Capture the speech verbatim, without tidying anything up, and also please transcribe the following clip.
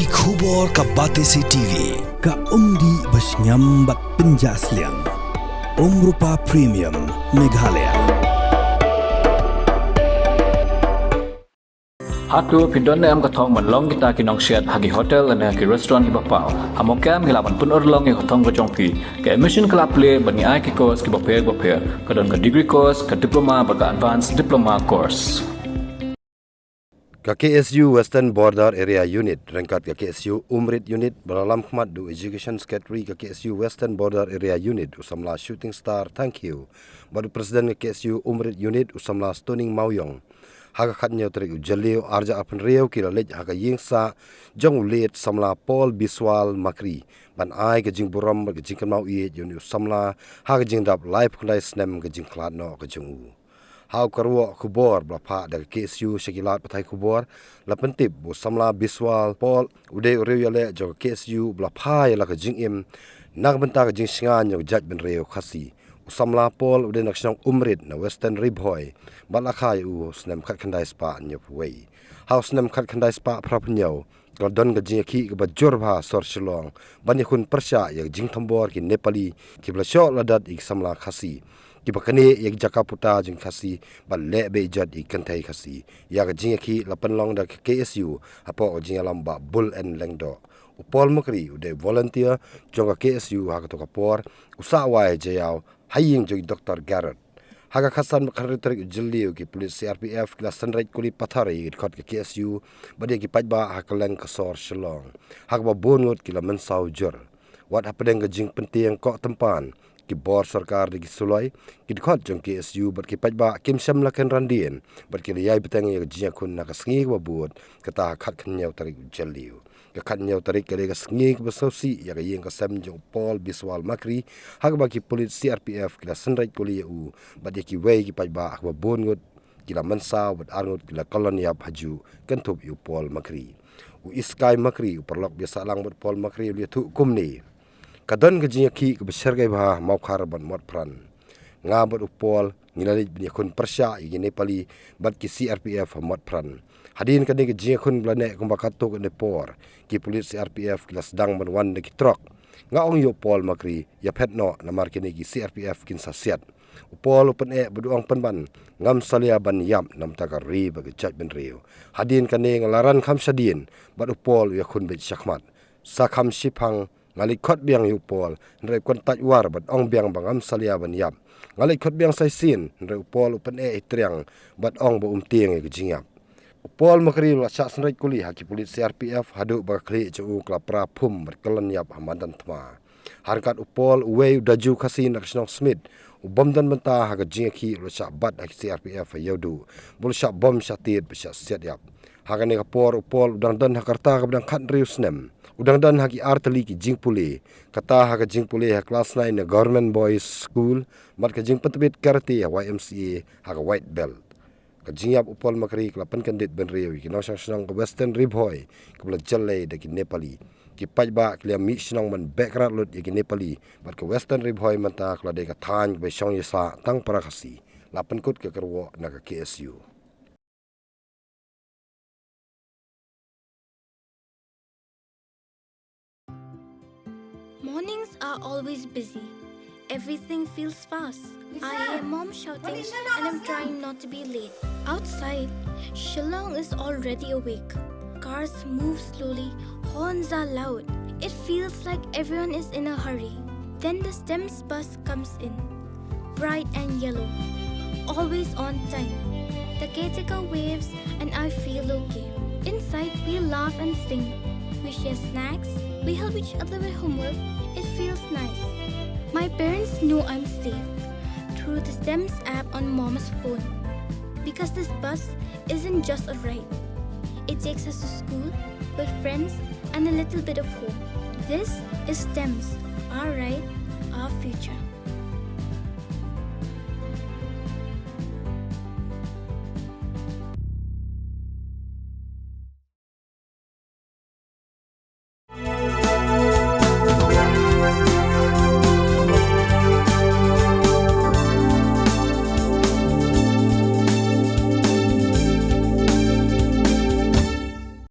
Ki khubor ka Batesi T V, ka umdih ba shngiam bad pynjah sliang. Umrupa Premium, Meghalaya. Hato phi don ne em ka thong ban long kita ki nongshet ha ki hotel ne ki restaurant kiba paw? Ha Mawkyrwat ngi lah ban pynurlong ïa ka thong ka jong phi. Ka admission ka la plie bad ngi ai ki course kiba pher ba pher. Ka don ka degree course, ka diploma bad ka advanced diploma course. Ka K S U Western Border Area Unit ryngkat ka K S U Umrit Unit ba la lam khmat da u Education Secretary ka K S U Western Border Area Unit u samla Shooting Star Thangkhiew bad u President ka K S U Umrit Unit u samla Stoning Mawïong, ha ka khathynñiew tarik u Jylliew arhajar arphew hynriew ki la leit ha ka ïing sah jong u late samla Paul Biswal Makri ban ai ka jingburom bad ka jingkynmaw ïeit ïa une u samla ha ka jingdap laiphew khyndai snem ka jingkhlad noh ka jong u. Ha u kyrwoh khubor ba la phah da ka K S U sha ki lad pathai khubor, la pyntip ba u samla Biswal Paul u dei u riewïaleh jong ka K S U ba la phah ïa la ka jingim na ka bynta ka jingshngaiñ jong ka jaitbynriew Khasi. U samla Paul u dei na ka shnong Umrit na Western Ri Bhoi bad la kha ïa u snem khatkhyndai spah hynñiewphew wei. Ha u snem khatkhyndai spah phraphew hynñiew ka la don ka jingïakhih kaba jur bha sor Shillong ban ïakhun pyrshah ïa ka jingthombor ki Nepali kiba la shoh la dat ïa ki samla Khasi, kiba knieh ïa ki jaka puta jong ki Khasi bad leh beh jot ïa ki kynthei Khasi. Ïa ka jingïakhih la pynlong da ka K S U hapoh ka jingïalam Bah Bul N Lyngdoh. U Paul Makri u dei volunteer jong ka K S U ha kato ka por, u sah wai ha Jaïaw ha ïing jong i Doktor Garrett. Ha ka khatsan bad khathynriew tarik u Jylliew ki pulit C R P F ki la synreit kuli pathar ïa ki dkhot ka K S U bad ïa ki paidbah ha kylleng ka sor Shillong, ha kaba bun ngut ki la mynsaw jur. Wat hapdeng ka jingpyntieng koh tympan ki bor sorkar da ki suloi, ki dkhot jong K S U bad ki paidbah kim shym la kynran dien bad ki la ïai bteng ïa ka jingïakhun na ka sngi kaba bud, kata ha ka khathynñiew tarik u Jylliew. Ka khathynñiew tarik ka dei ka sngi kaba sngewsih ïa ka ïing ka sem jong u Paul Biswal Makri, ha kaba ki pulit C R P F ki la synreit kuli ïa u bad ïa kiwei ki paidbah, ha kaba bun ngut ki la mynsaw bad arngut ki la kyllon ïap ha juh kynthup ïa u Paul Makri. U Iskai Makri, u paralok ba ïasah lang bad u Paul Makri, u la ïathuh kumne: Ka don ka jingïakhih kaba syrkhei bha ha Mawkhar bad Motphran. Nga bad u Paul ngi la leit ban ïakhun pyrshah ïa ki Nepali bad ki C R P F ha Motphran. Hadien kane ka jingïakhun ba la neh kumba katto katne por, ki pulit C R P F ki la sdang ban wan da ki trok. Nga ong ïa u Paul Makri, ïaphet noh namar kine ki C R P F kin sa siat. U Paul u pyneh bad u ong pynban, ngam salia ban ïap namar ka ri bad ka jaitbynriew. Hadien kane nga la ran kham shadien bad u Paul u ïakhun beit shakhmat. Sa kham shiphang nga leit khot biang ïa u Paul, hynrei u kyntait war bad ong biang ba ngam salia ban ïap. Nga leit khot biang sa shisien, hynrei u Paul u pyneh ïa i triang bad ong ba um tieng ïa ka jingïap. U Paul Makri u la shah synreit kuli ha ki pulit C R P F haduh ba ka khlieh jong u ka la pra phum bad kyllon ïap ha madan thma. Ha ryngkat u Paul, uwei u Daju Khasi na ka shnong Smit, u bym don bynta ha ka jingïakhih, u la shah bat ha ki C R P F ha Ïewduh bad u la shah bom shah tied bad shah siat ïap. Ha kane ka por u Paul u dang don ha ka rta kaba dang khathynriew snem. U dang don ha ki ar tylli ki jingpule, kata ha ka jingpule ha klas nine na Government Boys School bad ka jingpyntbit karate ha Y M C A ha ka white belt. Ka jingïap u Paul Makri ka la pynkyndit bynriew ïa ki nongshong shnong ka Western Ri Bhoi kaba la jyllei da ki Nepali. Ki paidbah ki la mih shnong ban beh krad lut ïa ki Nepali bad ka Western Ri Bhoi mynta ka la dei ka thaiñ kaba shong ïasah tang para Khasi. La pynkut ka kyrwoh na ka K S U. Mornings are always busy. Everything feels fast. I hear mom shouting and I'm trying not to be late. Outside, Shillong is already awake. Cars move slowly, horns are loud. It feels like everyone is in a hurry. Then the STEMS bus comes in. Bright and yellow. Always on time. The caretaker waves and I feel okay. Inside, we laugh and sing. We share snacks. We help each other with homework. It feels nice. My parents know I'm safe through the STEMS app on mom's phone. Because this bus isn't just a ride. It takes us to school, with friends, and a little bit of hope. This is STEMS, our ride, our future.